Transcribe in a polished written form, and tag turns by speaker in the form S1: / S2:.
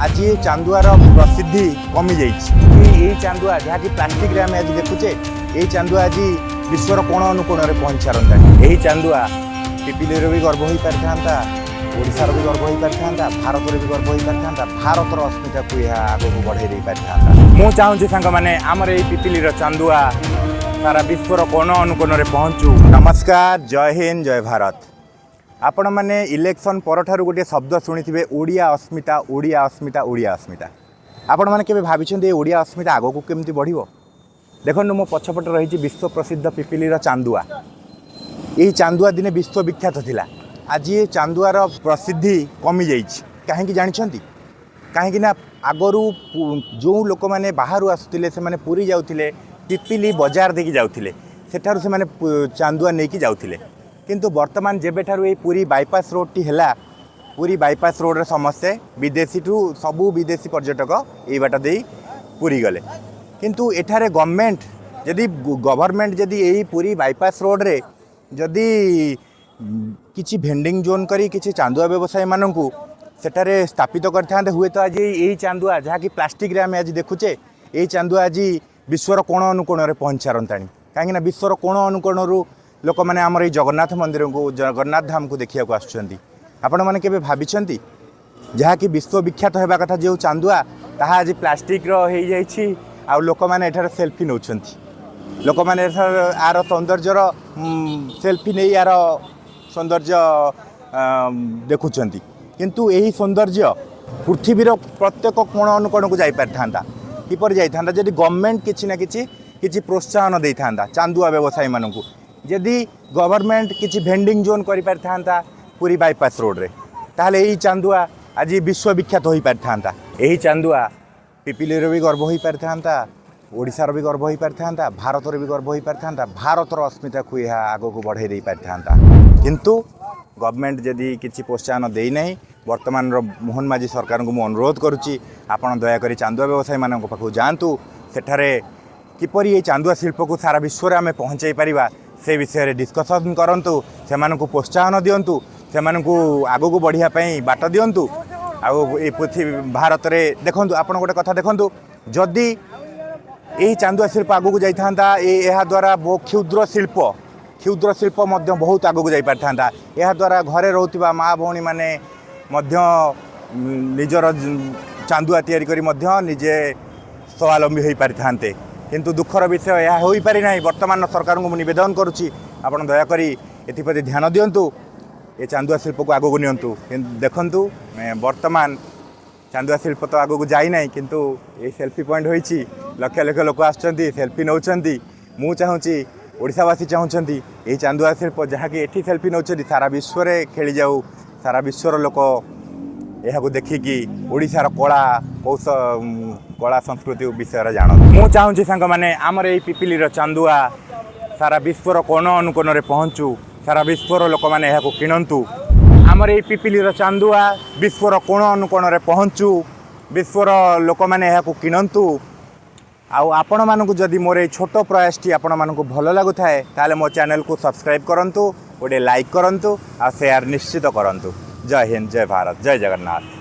S1: ଆଜି ଏ ଚାନ୍ଦୁଆର ପ୍ରସିଦ୍ଧି କମିଯାଇଛି। ଏଇ ଚାନ୍ଦୁଆ ଯାହାକି ପ୍ଲାଷ୍ଟିକରେ ଆମେ ଆଜି ଦେଖୁଛେ, ଏଇ ଚାନ୍ଦୁଆ ଆଜି ବିଶ୍ୱର କୋଣ ଅନୁକୋଣରେ ପହଞ୍ଚି ସାରନ୍ତାଣି। ଏହି ଚାନ୍ଦୁଆ ପିପିଲିର ବି ଗର୍ବ ହୋଇପାରିଥାନ୍ତା, ଓଡ଼ିଶାର ବି ଗର୍ବ ହୋଇପାରିଥାନ୍ତା, ଭାରତର ବି ଗର୍ବ ହୋଇପାରିଥାନ୍ତା, ଭାରତର ଅସ୍ମିତାକୁ ଏହା ଆଗକୁ ବଢ଼େଇ ଦେଇପାରିଥାନ୍ତା। ମୁଁ ଚାହୁଁଛି ସାଙ୍ଗମାନେ, ଆମର ଏଇ ପିପିଲିର ଚାନ୍ଦୁଆ ସାରା ବିଶ୍ୱର କୋଣ ଅନୁକୋଣରେ ପହଞ୍ଚୁ। ନମସ୍କାର, ଜୟ ହିନ୍ଦ, ଜୟ ଭାରତ। ଆପଣମାନେ ଇଲେକ୍ସନ୍ ପରଠାରୁ ଗୋଟିଏ ଶବ୍ଦ ଶୁଣିଥିବେ, ଓଡ଼ିଆ ଅସ୍ମିତା, ଓଡ଼ିଆ ଅସ୍ମିତା, ଓଡ଼ିଆ ଅସ୍ମିତା। ଆପଣମାନେ କେବେ ଭାବିଛନ୍ତି, ଏ ଓଡ଼ିଆ ଅସ୍ମିତା ଆଗକୁ କେମିତି ବଢ଼ିବ? ଦେଖନ୍ତୁ, ମୋ ପଛପଟେ ରହିଛି ବିଶ୍ୱ ପ୍ରସିଦ୍ଧ ପିପିଲିର ଚାନ୍ଦୁଆ। ଏହି ଚାନ୍ଦୁଆ ଦିନେ ବିଶ୍ୱବିଖ୍ୟାତ ଥିଲା। ଆଜି ଏ ଚାନ୍ଦୁଆର ପ୍ରସିଦ୍ଧି କମିଯାଇଛି। କାହିଁକି ଜାଣିଛନ୍ତି? କାହିଁକି ନା ଆଗରୁ ଯେଉଁ ଲୋକମାନେ ବାହାରୁ ଆସୁଥିଲେ, ସେମାନେ ପୁରୀ ଯାଉଥିଲେ, ପିପିଲି ବଜାର ଦେଇକି ଯାଉଥିଲେ, ସେଠାରୁ ସେମାନେ ଚାନ୍ଦୁଆ ନେଇକି ଯାଉଥିଲେ। କିନ୍ତୁ ବର୍ତ୍ତମାନ ଯେବେଠାରୁ ଏଇ ପୁରୀ ବାଇପାସ୍ ରୋଡ଼ଟି ହେଲା, ପୁରୀ ବାଇପାସ୍ ରୋଡ଼ରେ ସମସ୍ତେ ବିଦେଶୀଠୁ ସବୁ ବିଦେଶୀ ପର୍ଯ୍ୟଟକ ଏଇ ବାଟ ଦେଇ ପୁରୀ ଗଲେ। କିନ୍ତୁ ଏଠାରେ ଗଭର୍ଣ୍ଣମେଣ୍ଟ ଯଦି ଏଇ ପୁରୀ ବାଇପାସ୍ ରୋଡ଼ରେ ଯଦି କିଛି ଭେଣ୍ଡିଂ ଜୋନ୍ କରି କିଛି ଚାନ୍ଦୁଆ ବ୍ୟବସାୟୀମାନଙ୍କୁ ସେଠାରେ ସ୍ଥାପିତ କରିଥାନ୍ତେ, ହୁଏତ ଆଜି ଏଇ ଚାନ୍ଦୁଆ ଯାହାକି ପ୍ଲାଷ୍ଟିକରେ ଆମେ ଆଜି ଦେଖୁଛେ, ଏଇ ଚାନ୍ଦୁଆ ଆଜି ବିଶ୍ୱର କୋଣ ଅନୁକୋଣରେ ପହଞ୍ଚି ସାରନ୍ତାଣି। କାହିଁକିନା ବିଶ୍ୱର କୋଣ ଅନୁକୋଣରୁ ଲୋକମାନେ ଆମର ଏଇ ଜଗନ୍ନାଥ ମନ୍ଦିରକୁ, ଜଗନ୍ନାଥ ଧାମକୁ ଦେଖିବାକୁ ଆସୁଛନ୍ତି। ଆପଣମାନେ କେବେ ଭାବିଛନ୍ତି, ଯାହାକି ବିଶ୍ୱବିଖ୍ୟାତ ହେବା କଥା ଯେଉଁ ଚାନ୍ଦୁଆ, ତାହା ଆଜି ପ୍ଲାଷ୍ଟିକର ହେଇଯାଇଛି ଆଉ ଲୋକମାନେ ଏଠାରେ ସେଲ୍ଫି ନେଉଛନ୍ତି? ଲୋକମାନେ ଏଠାରେ ଆର ସୌନ୍ଦର୍ଯ୍ୟର ସେଲ୍ଫି ନେଇ ଆର ସୌନ୍ଦର୍ଯ୍ୟ ଦେଖୁଛନ୍ତି। କିନ୍ତୁ ଏହି ସୌନ୍ଦର୍ଯ୍ୟ ପୃଥିବୀର ପ୍ରତ୍ୟେକ କୋଣ ଅନୁକୋଣକୁ ଯାଇପାରିଥାନ୍ତା। କିପରି ଯାଇଥାନ୍ତା? ଯଦି ଗଭର୍ଣ୍ଣମେଣ୍ଟ କିଛି ନା କିଛି କିଛି ପ୍ରୋତ୍ସାହନ ଦେଇଥାନ୍ତା ଚାନ୍ଦୁଆ ବ୍ୟବସାୟୀମାନଙ୍କୁ, ଯଦି ଗଭର୍ଣ୍ଣମେଣ୍ଟ କିଛି ଭେଣ୍ଡିଂ ଜୋନ୍ କରିପାରିଥାନ୍ତା ପୁରୀ ବାଇପାସ୍ ରୋଡ଼ରେ, ତାହେଲେ ଏହି ଚାନ୍ଦୁଆ ଆଜି ବିଶ୍ୱବିଖ୍ୟାତ ହୋଇପାରିଥାନ୍ତା। ଏହି ଚାନ୍ଦୁଆ ପିପିଲିର ବି ଗର୍ବ ହୋଇପାରିଥାନ୍ତା, ଓଡ଼ିଶାର ବି ଗର୍ବ ହୋଇପାରିଥାନ୍ତା, ଭାରତର ବି ଗର୍ବ ହୋଇପାରିଥାନ୍ତା, ଭାରତର ଅସ୍ମିତାକୁ ଏହା ଆଗକୁ ବଢ଼େଇ ଦେଇପାରିଥାନ୍ତା। କିନ୍ତୁ ଗଭର୍ଣ୍ଣମେଣ୍ଟ ଯଦି କିଛି ପ୍ରୋତ୍ସାହନ ଦେଇନାହିଁ, ବର୍ତ୍ତମାନର ମୋହନ ମାଝୀ ସରକାରଙ୍କୁ ମୁଁ ଅନୁରୋଧ କରୁଛି, ଆପଣ ଦୟାକରି ଚାନ୍ଦୁଆ ବ୍ୟବସାୟୀମାନଙ୍କ ପାଖକୁ ଯାଆନ୍ତୁ। ସେଠାରେ କିପରି ଏହି ଚାନ୍ଦୁଆ ଶିଳ୍ପକୁ ସାରା ବିଶ୍ୱରେ ଆମେ ପହଞ୍ଚାଇ ପାରିବା, ସେ ବିଷୟରେ ଡିସ୍କସନ୍ କରନ୍ତୁ। ସେମାନଙ୍କୁ ପ୍ରୋତ୍ସାହନ ଦିଅନ୍ତୁ, ସେମାନଙ୍କୁ ଆଗକୁ ବଢ଼ିବା ପାଇଁ ବାଟ ଦିଅନ୍ତୁ। ଆଉ ଏ ପୃଥିବୀ ଭାରତରେ ଦେଖନ୍ତୁ, ଆପଣ ଗୋଟେ କଥା ଦେଖନ୍ତୁ, ଯଦି ଏହି ଚାନ୍ଦୁଆ ଶିଳ୍ପ ଆଗକୁ ଯାଇଥାନ୍ତା, ଏହାଦ୍ୱାରା କ୍ଷୁଦ୍ର ଶିଳ୍ପ ମଧ୍ୟ ବହୁତ ଆଗକୁ ଯାଇପାରିଥାନ୍ତା। ଏହାଦ୍ୱାରା ଘରେ ରହୁଥିବା ମା ଭଉଣୀମାନେ ମଧ୍ୟ ନିଜର ଚାନ୍ଦୁଆ ତିଆରି କରି ମଧ୍ୟ ନିଜେ ସ୍ୱାବଲମ୍ବୀ ହୋଇପାରିଥାନ୍ତେ। କିନ୍ତୁ ଦୁଃଖର ବିଷୟ, ଏହା ହୋଇପାରି ନାହିଁ। ବର୍ତ୍ତମାନ ସରକାରଙ୍କୁ ମୁଁ ନିବେଦନ କରୁଛି, ଆପଣ ଦୟାକରି ଏଥିପ୍ରତି ଧ୍ୟାନ ଦିଅନ୍ତୁ, ଏ ଚାନ୍ଦୁଆ ଶିଳ୍ପକୁ ଆଗକୁ ନିଅନ୍ତୁ। କିନ୍ତୁ ଦେଖନ୍ତୁ, ବର୍ତ୍ତମାନ ଚାନ୍ଦୁଆ ଶିଳ୍ପ ତ ଆଗକୁ ଯାଇନାହିଁ, କିନ୍ତୁ ଏଇ ସେଲ୍ଫି ପଏଣ୍ଟ ହୋଇଛି, ଲକ୍ଷ ଲକ୍ଷ ଲୋକ ଆସୁଛନ୍ତି, ସେଲ୍ଫି ନେଉଛନ୍ତି। ମୁଁ ଚାହୁଁଛି, ଓଡ଼ିଶାବାସୀ ଚାହୁଁଛନ୍ତି, ଏହି ଚାନ୍ଦୁଆ ଶିଳ୍ପ ଯାହାକି ଏଠି ସେଲ୍ଫି ନେଉଛନ୍ତି, ସାରା ବିଶ୍ୱରେ ଖେଳିଯାଉ। ସାରା ବିଶ୍ୱର ଲୋକ ଏହାକୁ ଦେଖିକି ଓଡ଼ିଶାର କଳା କଳା ସଂସ୍କୃତି ବିଷୟରେ ଜାଣନ୍ତୁ। ମୁଁ ଚାହୁଁଛି ସାଙ୍ଗମାନେ, ଆମର ଏଇ ପିପିଲିର ଚାନ୍ଦୁଆ ସାରା ବିଶ୍ୱର କୋଣ ଅନୁକୋଣରେ ପହଞ୍ଚୁ, ସାରା ବିଶ୍ୱର ଲୋକମାନେ ଏହାକୁ କିଣନ୍ତୁ। ଆମର ଏଇ ପିପିଲିର ଚାନ୍ଦୁଆ ବିଶ୍ୱର କୋଣ ଅନୁକୋଣରେ ପହଞ୍ଚୁ, ବିଶ୍ୱର ଲୋକମାନେ ଏହାକୁ କିଣନ୍ତୁ। ଆଉ ଆପଣମାନଙ୍କୁ ଯଦି ମୋର ଏଇ ଛୋଟ ପ୍ରୟାସଟି ଆପଣମାନଙ୍କୁ ଭଲ ଲାଗୁଥାଏ, ତାହେଲେ ମୋ ଚ୍ୟାନେଲକୁ ସବସ୍କ୍ରାଇବ୍ କରନ୍ତୁ, ଗୋଟେ ଲାଇକ୍ କରନ୍ତୁ ଆଉ ସେୟାର ନିଶ୍ଚିତ କରନ୍ତୁ। ଜୟ ହିନ୍ଦ, ଜୟ ଭାରତ, ଜୟ ଜଗନ୍ନାଥ।